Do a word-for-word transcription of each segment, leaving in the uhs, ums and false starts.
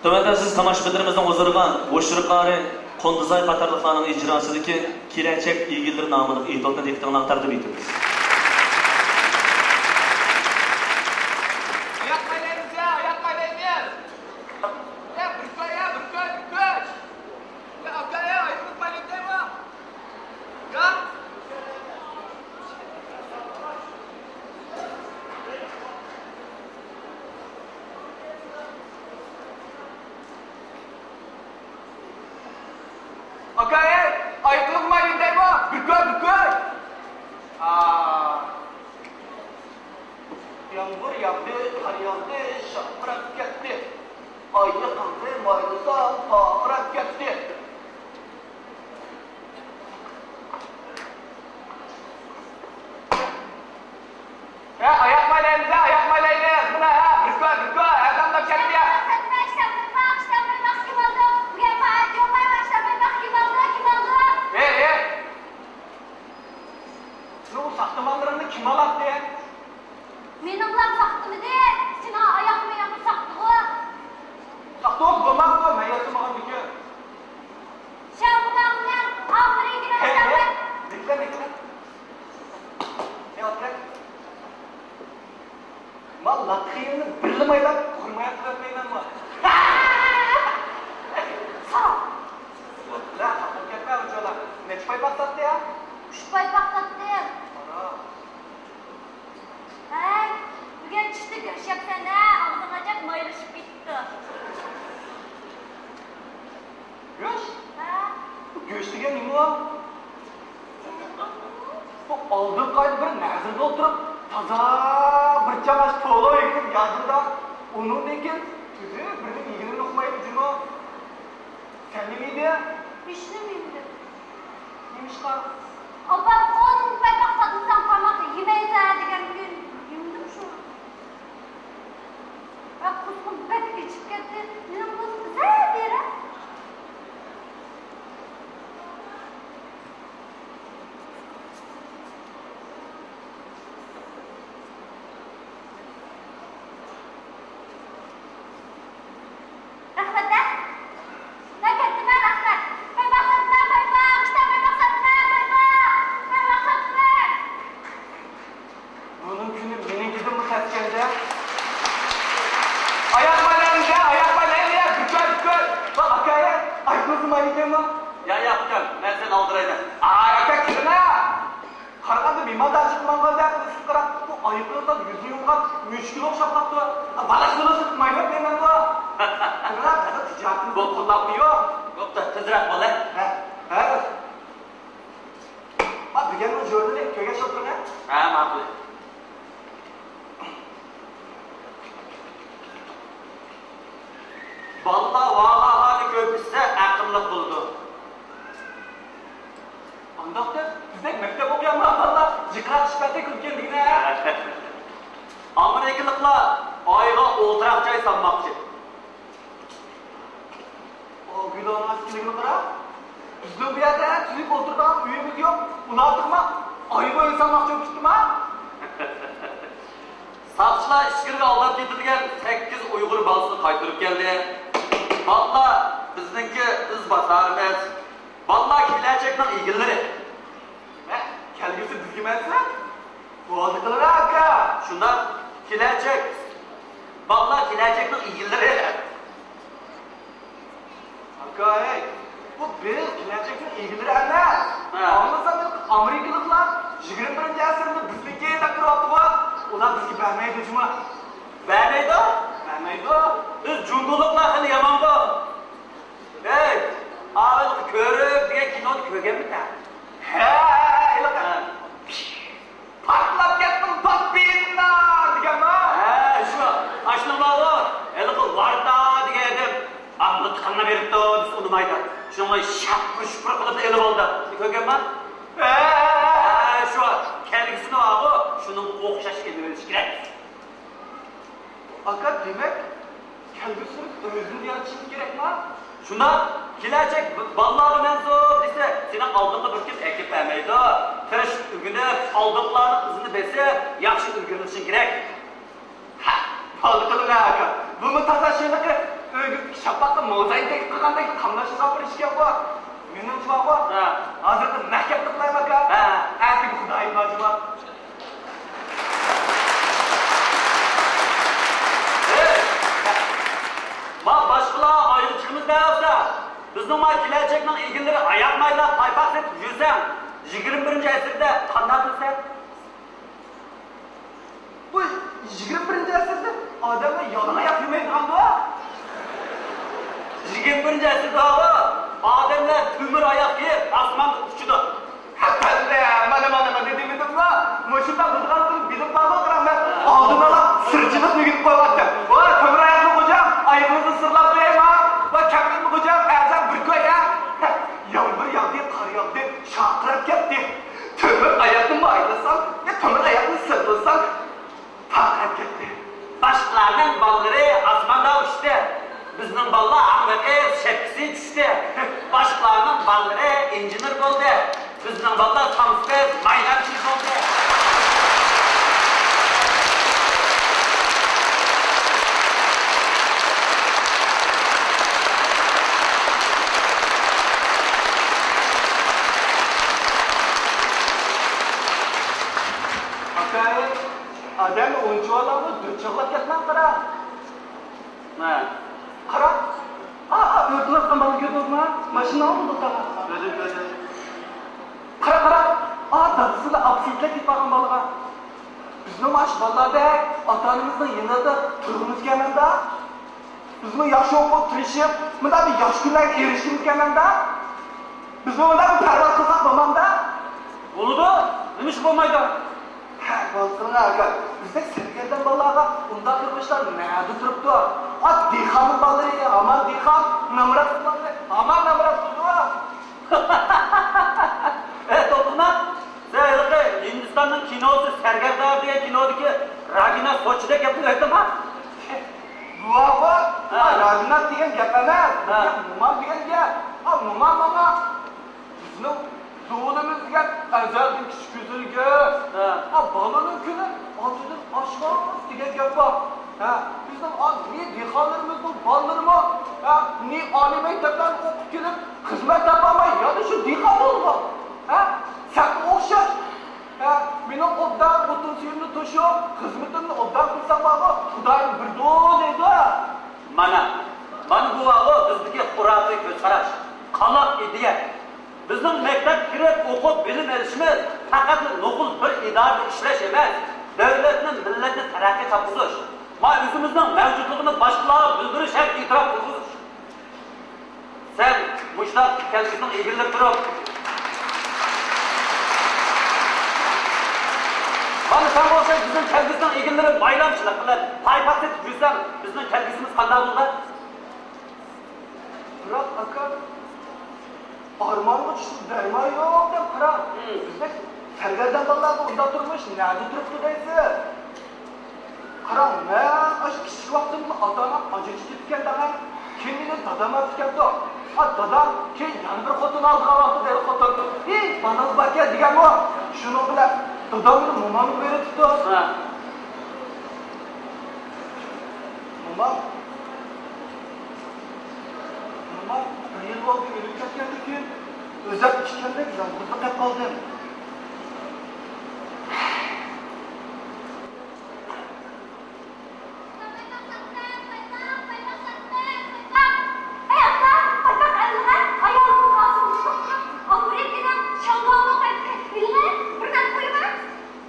تۆۋەندە سىز تاماشىبىنلىرىمىزنىڭ ھۇزۇرىغا ھوشيارقارى قۇندۇزئاي قاتارلىقلارنىڭ ئىجراسىدىكى كېلەچەك ئىگىلىرى ناملىق ئېتيۇدنى دىققىتىڭلارغا تەقدىم ئېتىمىز. ئاياق مايلايمىز يا، ئاياق مايلايمىز. يا، بىر كۆي، يا، بىر كۆي، بىر كۆي. يا، ئاكا، يا، ئاياقنى مايلايمىز. يا. ئاكا، ئاياقلىرىڭىزنى مايلايمەن دەيمەن. بىر كۆر، بىر كۆر. ئا. يامغۇر ياغدى، قار ياغدى، شاپىراپ كەتتى. ئاينى قىلدى مايلىسام، پارقىراپ كەتتى. ھە، ئاياق مايلايمىز، ھە، ئاياق مايلايمىز. مانا، ھە، بىر كۆر، بىر كۆر، ھە، دەمدەپ كەتتى. سەتمە، ئىشلەپ قويماق، ئىشلەپ قويماق، كىم ئالدى؟ بۈگۈن مائاش يوق، مانا، ئىشلەپ قويماق، كىم ئالدى؟ كىم ئالدى؟ ھەي، ھەي. شۇ ساختىمانلىرىڭنى كىم ئالاتتى؟ مېنىڭلار ساختىمىدى، سېنىڭ ئاياق مېيىڭنى ساختىغۇ. ساختا بولمامدۇ، مەن ياسىمىغاندىكىن. شاۋقۇننىڭ ئامىرى گىرەك ھەي، ھەي، شاۋقۇن. بېكىلە، بېكىلە. ھەي، ئاتلەك. مال لاتخىيىمنى بىرلا مايلاپ، قۇرماياق قىلىۋەتمەيمەنمۇ. ساڭا. لا، خاپا كەتمە، ئۇنچىۋالا. نەچچە پايپاق ساتتى يا؟ ئۈچ پايپاق ساتتىم. ئارا. ھەي، بۈگۈن چۈشتە گۆش يەپسەن ھە، ئاغزىڭ ئاجاق مايلىشىپ كېتىپتۇ. گۆش؟ ھە؟ بۇ گۆش دېگەن نېمە ئۇ؟ بۇ ئالدىنقى ئايدا بىر نەزىردە ئولتۇرۇپ، تازا بىر چاڭ ئاش تولا يېگىنىم يادىمدا. ئۇنىڭدىن كېيىن ئۆزى بىرنى يېگىنىمنى ئۇقمايدۇ جۇمۇ. سەن نېمە يېدىڭ؟ ھېچنېمە يېمىدىم. نېمىشقا؟ ئاپام ئون پايپاق ساتمىساڭ تاماق يېمەيسەن دېگەن كۈن يېمىدىم شۇ. ۋە قۇسقۇم بەك ئېچىپ كەتتى. مېنىڭ بولسا بىزە بېرە. رەھمەت ھە. مەن كەتتىمەن، رەھمەت. پايپاق ساتىمەن، پايپاق. ئىشتە پايپاق ساتىمەن، پايپاق. پايپاق ساتىمەن. بۇنىڭ كۈنى مېنىڭكىدىنمۇ تەسكەندە. ئاياق بايلايلى، ئاياق بايلايلى، بىر كۆر، بىر كۆر. ۋاي ئاكا، ئايىقىڭىزنى مايلىدىڭىزمۇ؟ يا، يا، ئۇكام، مەن سېنى ئالدىرايمەن. ئاي ئاكا، كىرىڭە. قارىغاندا مېھماندارچىلىققا ماڭغاندەك قىلىسىز، قاراڭ، بۇ ئايىقىڭىزدا يۈزى يۇمغان مۈشۈككە ئوخشاپ قاپتۇ. بالا شۇنى مايلاپ مەنمۇ. قىرىڭە، بىزنىڭ تىجارىتىمىز بولۇپ قالماپتۇ يوق. بوپتۇ، تېزرەك بول ھە. ھە، ھە. ما دېگەننىڭ جۆرىنى كۆرگەچ ئولتۇرۇڭە. ھە، ماقۇل. بالىلار ۋاھاھانى كۆپ ئىچسە ئەقىللىق بولىدۇ. ئانداقتا بىزدەك مەكتەپ ئوقۇيالمىغان بالىلار جىقراق ئىچىپ كەتسە كۈلكە دېگىنە. ئامېرىكىلىقلار ئايغا ئولتۇراق جاي سالماقچى. ئاۋۇ گۈلاناس كىلىمغا قارا. بىزنىڭ بۇ يەردە تۈزۈك ئولتۇرىدىغان ئۆيىمىز يوق. ئۇلار تېخىمۇ ئايغا ئۆي سالماقچى بولۇپ كېتىپتىما؟ ساقچىلار ئىچكىرىگە ئالداپ كېتىلگەن سەككىز ئۇيغۇر بالىسىنى قايتۇرۇپ كەلدى. بالىلار بىزنىڭكى ئىز باسارىمىز. بالىلار كېلەچەكنىڭ ئىگىلىرى. ھە، كەلگۈسى بىزگىمۇ ئەمەسمۇ؟ بولدى قىلىڭە ئاكا. شۇنداق، كېلەچەك. بالىلار كېلەچەكنىڭ ئىگىلىرى. ئاكا، ھەي، بۇ بىز كېلەچەكنىڭ ئىگىلىرى ئەمەس. ھە. ئاڭلىسام، ئامېرىكىلىقلار يىگىرمە بىرىنچى ئەسىرنى بىزنىڭكى دەپ تۇرۇۋاتىدىغۇ. ئۇلار بىزگە بەرمەيدۇ جۇمۇ. بەرمەيدۇ؟ بەرمەيدۇ. بىز جۇڭگولۇقلار خېلى يامانغۇ. ھەي، ئاۋۋال كۆرۈك دېگەن كىنونى كۆرگەنمىسەن؟ ھە، ھېلىقى. ھە. پارتلاپ كەتتىم، بامبىنا دېگەنما؟ ھە، شۇ. ئاشۇنىڭ بارغۇ، ھېلىقى ۋارتا دېگەن ئادەم ئامما تىقىنغا بېرىپتۇ دېسە ئۇنىمايدۇ. شۇنىڭغا شاپپۇر-شۇپپۇر قىلىپ ئېلىۋالدى. كۆرگەنما؟ ھە. ھە، شۇ. كەلگۈسىدە بارغۇ، شۇنىڭغا ئوخشاش ئېلىۋېلىش كېرەك. ئاكا، دېمەك، كەلگۈسىمىز ئۆزىمىز يارىتىشىمىز كېرەكما؟ شۇنداق. كېلەچەك ب-، بالىلارغا مەنسۇپ دېسە، سېنىڭ ئالدىڭغا بىر كىم ئەكېلىپ بەرمەيدۇ. تىرىشىپ ئۆگىنىپ، ئالدىنقىلارنىڭ ئىزىنى بېسىپ، ياخشى ئۈلگە بولۇشۇڭ كېرەك. ھە، بالدۇر قىلىڭە، ئاكا. بۇمۇ تازا شېلىقى ئۆگزىدىكى شاپاققا موزايىك قىلغاندەك قاملاشمىغان بىر ئىشكەنغۇ. مېنىڭچە بارغۇ. ھە. ھازىردا مەھكەمدە قىلايمەن ئاكا. ھە. ئەتىگە خۇدايىم بار جۇما. ھەي! ما باشقىلار ئايرىپ چىقىمىز دەۋاتسا، بىزنىڭ ما كېلەچەكنىڭ ئىگىلىرى ئاياغ مايلاپ پايپاق سېتىپ يۈرسەڭ، يىگىرمە بىرىنچى ئەسىردە قانداق قىلىسەن؟ بۇ يىگىرمە بىرىنچى ئەسىردە ئادەملەر يالىڭ ئاياق يۈرمەيدىغاندۇ؟ يىگىرمە بىرىنچى ئەسىردە ئادەملەر تۆمۈر ئاياق كىيىپ ئاسماندا ئۇچىدۇ. ھەپەللە، مانا، مانا، مانا دېمىدىممۇ؟ مۇشۇنداق بولىدىغانلىقىنى بىلىپ بارغۇ قاراڭ، مەن ئالدىن ئالا سىرچىلىقنى ئۆگىنىپ قويۇۋاتىمەن. ۋاي تۆمۈر ئاياقلىق خوجام، ئايىغىڭىزنى سىرلاپ قويايما؟ ۋاي كەپتىنمۇ خوجام، ئەرزان بىر كوي ھە؟ يامغۇر ياغدى، قار ياغدى، شارقىراپ كەتتى. تۆمۈر ئاياقنى مايلىسام، يا تۆمۈر ئاياقنى سىرلىسام، تاقەت كەتتى. باشقىلارنىڭ بالىلىرى ئاسماندا ئۇچتى. بىزنىڭ بالىلار ھاڭۋېقىپ شەپكىسى چۈشتى. باشقىلارنىڭ بالىلىرى ئىنژېنېر بولدى. بىزنىڭ بالىلار سانسىز ماينانچى بولدى. ئاكايىم، ئادەمنى ئۇنچىۋالامۇ، دۆت چاغلاپ كەتمەڭ، قارا. ھە. قارا. ئا، ئا، ئۆرتىنىۋاتقان بالىنى كۆردۈڭىزمۇ؟ ماشىنا ئالدىدا تۇرغان. كۆردۈم، كۆردۈم. قارا، قارا. ئا، دادىسىلا ئاپىسى يېتىپ بارغان بالىغا. بىزمۇ مانا شۇ بالىلاردەك ئاتا-ئانىمىزنىڭ يېنىدا تۇرغۇمىزكەن ئەمدى. بىزمۇ ياخشى ئوقۇپ، تىرىشىپ، مۇنداق بىر ياخشى كۈنلەرگە ئېرىشكىمىزكەن ئەمدى. بىزمۇ مۇنداق بىر پەرۋاز قىلساق بولمامدا؟ بولىدۇ، نېمىشقا بولمايدۇ؟ ھە، بولسۇن ئاكا، بىزدەك سەرگەردان بالىلارغا ئۇنداق قىلمىشلار نەدە تۇرۇپتۇ؟ ئا، دېھقاننىڭ بالىلىرى ھامان دېھقان، نامراتنىڭ بالىلىرى ھامان نامرات بولىدۇ. ئەي، توختىما، سەن ھېلىقى ھىندىستاننىڭ كىنوسى سەرگەردان دېگەن كىنودىكى راگىنا سوتچىدەك گەپنى ئېيتتىڭما؟ بۇ ئاغا، ھە. راگىنا دېگەن گەپ ئەمەس، ھە. مومام دېگەن گەپ. ئا، مومام ماڭا بىزنىڭ زۇۋۇنىمىز دېگەن ئەزەلدىن كىچىك كۆزۈلگەن. ھە. ئا، بالىنىڭ كۈنى ئاتىدىن ئاشماس دېگەن گەپ بار. ھە، بىزنىڭ ئا، نى دېھقانلىرىمىزنىڭ بالىلىرىمۇ، ھە، نى ئالىي مەكتەپلەرنى ئوقۇپ كېلىپ، خىزمەت تاپالماي، يەنە شۇ دېھقان بولىدىغان. ھە، سەنمۇ ئوخشاش. ھە، مېنىڭ ئوبدان ئوتۇن سۈيۈمنى توشۇپ، خىزمىتىمنى ئوبدان قىلساڭلارغۇ، خۇدايىم بېرىدۇ دەيدۇ. مانا، مانا بۇ بارغۇ بىزدىكى خۇراپىي كۆز قاراش، قالاق ئىدىيە. بىزنىڭ مەكتەپكە كىرىپ ئوقۇپ بىلىم ئېلىشىمىز پەقەتلا نوقۇل بىر ئىدارىدە ئىشلەش ئەمەس، دۆلەتنى، مىللەتنى تەرەققىي تاپقۇزۇش، ما ئۆزىمىزنىڭ مەۋجۇتلۇقىنى باشقىلارغا بىلدۈرۈش ھەم ئېتىراپ قىلغۇزۇش. سەن مۇشۇنداق كەلگۈسىنىڭ ئىگىلىرى تۇرۇپ، مانا ساڭا ئوخشاش بىزنىڭ كەلگۈسىنىڭ ئىگىلىرى بايلامچىلىق قىلىپ، پايپاق سېتىپ يۈرسەڭ، بىزنىڭ كەلگۈسىمىز قانداق بولىدۇ؟ بىراق، ئاكا، ئارمانغا چۈشۈپ دەرمان يوق دەپ قارا. مم. بىزدەك سەرگەردان بالىلارغا ئۇنداق تۇرمۇش نەدە تۇرۇپتۇ دەيسىز؟ قاراڭ، مەن ئاشۇ كىچىك ۋاقتىمدىلا ئاتا-ئانام ئاجرىشىپ كېتىپكەن دەڭە. كېيىن مېنى دادام ئاپتىكەنتۇ. ئا، دادام كېيىن يەنە بىر خوتۇن ئالىدىغان ۋاقتىدا ھېلىقى خوتۇن، ھېي، بالىڭىز باركەن دېگەنمۇ. شۇنىڭ بىلەن دادام مېنى مومامغا بېرىۋېتىپتۇ. ھە. مومام، مومام بىر يىل بولدى ئۆلۈپ كەتكەندىن كېيىن، ئۆزۈم ئىككىمدەك يالغۇزلا قېلىپ قالدىم.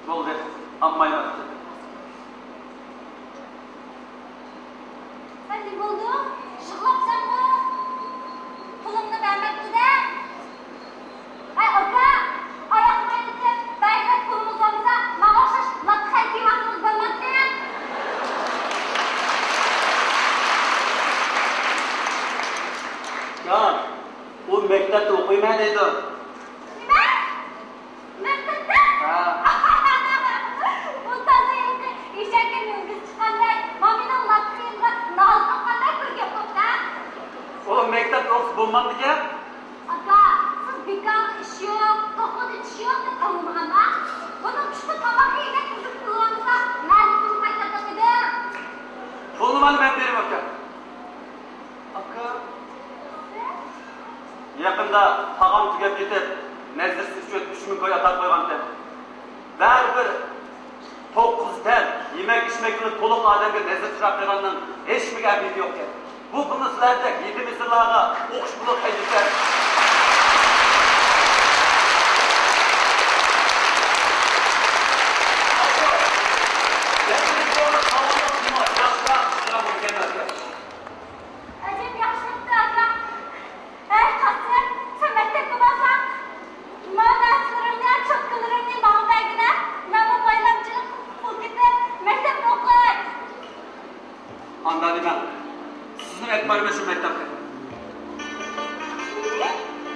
بولدى، ئالمايمەن. ھە، نېمە بولدۇ؟ يىغلاپسەنغۇ؟ پۇلۇمنى بەرمەپتۇ-دە. ھەي، ئاكا، ئاياق مايلىتىپ، بەرگۈدەك پۇلىڭىز بولمىسا، ماڭا ئوخشاش لاتا خەت كىيىۋالسىڭىز بولمامتى؟ جان، ئۇ مەكتەپتە ئوقۇيمەن دەيدۇ. نېمە؟ مەكتەپتە؟ ھە. بۇ تازا ھېلىقى ئېشەككە مۈڭگۈز چىققاندەك، مامىنىڭ لاتا خېتىغا نالە قاپقاندەك بىر گەپ بوپتۇ. ئۇ مەكتەپتە ئوقۇسا بولمامدىكەن؟ ئاكا، سىز بىكارغا ئىش يوق، توخۇدا چىش يوق دەپ ئاڭلىمىغانما؟ بۇنىڭ چۈشتە تاماق يېگەن ئۈزۈك پۇلى بولمىسا، نەدىن پۇل قايتۇرىدۇ؟ پۇلنىمۇ مەن بېرىمەن ئاكا. ئاكا. يېقىندا تاغام تۈگەپ كېتىپ، نەزىرسى ئۈچۈن ئۈچ مىڭ كوي ئاتاپ قويغانتىم. بەرىبىر توققۇز تەن يېمەك-ئىچمەك بىلەن تولۇق ئادەمگە نەزىر چىراغ قىلغاننىڭ ھېچنېمىگە ئەھمىيىتى يوقكەن. بۇ، بۇمۇ سىلەردەك يېتىم-يېسىرلارغا ئوخشاش بولۇپ قېلىدىكەن. ئەجەب ياخشى بوپتۇ، ئاكا. ھەي، قاسىم، سەن مەكتەپكە بارساڭ، مانا نەرسىلىرىڭنى، چوتكىلىرىڭنى ماڭا بەرگىنە. مەنمۇ بايلامچىلىق قىلىپ كېتىپ، مەكتەپنى ئوقۇي. ئاندا نېمە؟ سىزنىڭ ئېتىبارى مەن شۇ مەكتەپكە. نېمە؟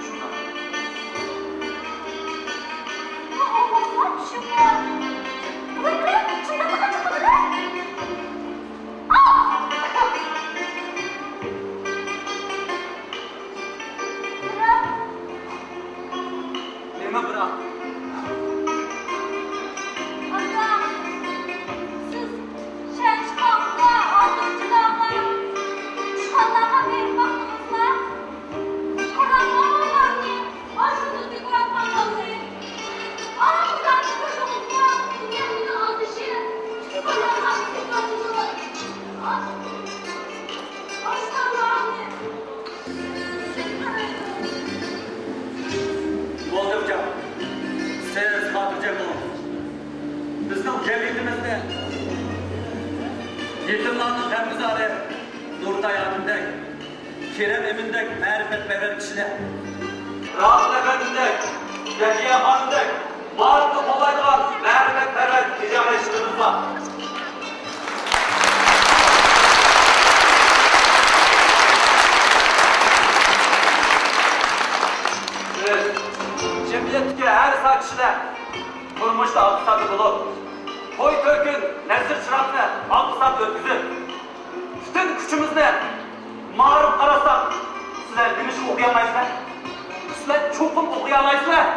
شۇنداق. بۇ ئوڭۇشلار چۈشۈممۇ؟ بۇ بىلەن چىندىغىنى چىقىدۇ. بىراق. نېمە بىراق؟ ئاكا، سىز شەنشىخاڭغا، ئالتۇنچىلارغا، ئۇچقانلارغا بېرىپ باقتىڭىزما؟ قاراڭ، ئۇلارنى ئاشۇندىن كۆرۈۋاتقان بالىلىرى. ئاڭلارنى كۆردىڭىزمۇ؟ دۇنيانىڭ ئالدىشى. ئۇچقانلارغا بېرىپ باقتىڭىزما؟ ئاشۇندىن. بولدى ئۇكام، سىز خاتىرجەم بولۇڭ. بىزنىڭ جەمئىيىتىمىزدە يېتىملارنىڭ غەمگۈزارى نۇرتاي ئادىلدەك، كېرەم ئىمىندەك مەرىپەتپەرۋەر كىشىلەر، رازىل ئەپەندىدەك، زەكىيە خانىمدەك مائارىپنى قوللايدىغان مەرىپەتپەرۋەر تىجارەتچىلىرىمىز بار. بىز، جەمئىيەتتىكى ھەر ساھە كىشىلەر تۇرمۇشتا ئالقىش سائەتتە بولۇپ، توي تۆكۈن نەزىر چىراغنى ئالقىش سائەتتە ئۆتكۈزۈپ، پۈتۈن كۈچىمىزنى مائارىپقا قاراتساق، سىلەر نېمىشقا ئوقۇيالمايسىلەر؟ سىلەر چوقۇم ئوقۇيالايسىلەر.